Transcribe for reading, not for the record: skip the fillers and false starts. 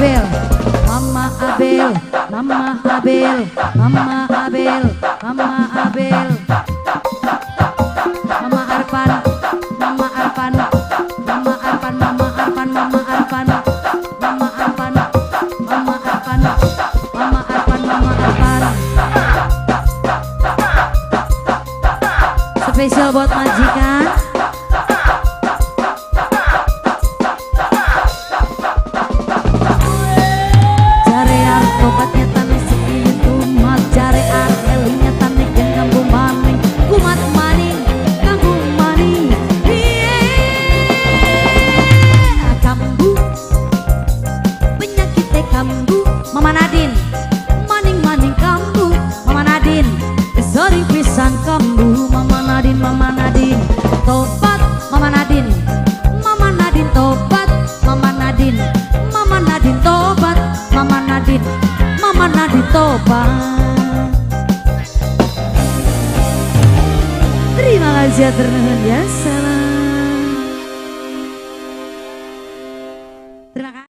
Abel, Mama Abel, Mama Abel, Mama Abel, Mama Abel, Mama Arfan, Mama Arfan, Mama Arfan, Mama Arfan, Mama Arfan, Mama Arfan, Mama Arfan, Mama Arfan, Mama Arfan. Spesial buat majikan. Jare arep tobat nyatane sepi kumat, jare arep eling nyatane kambuh maning, kumat maning, kambuh maning. Iya, kambuh penyakit kambuh. Mama Nadine, maning-maning kambuh. Mama Nadine, sering pisan kambuh. Mama Nadine, Mama Nadine, tobat. Mama Nadine, Mama Nadine tobat. Mama Nadine, Mama Nadine tobat. Mama Nadine, Mama Nadine tobat. Terima kasih, hatur nuhun ya, salam. Terima kasih.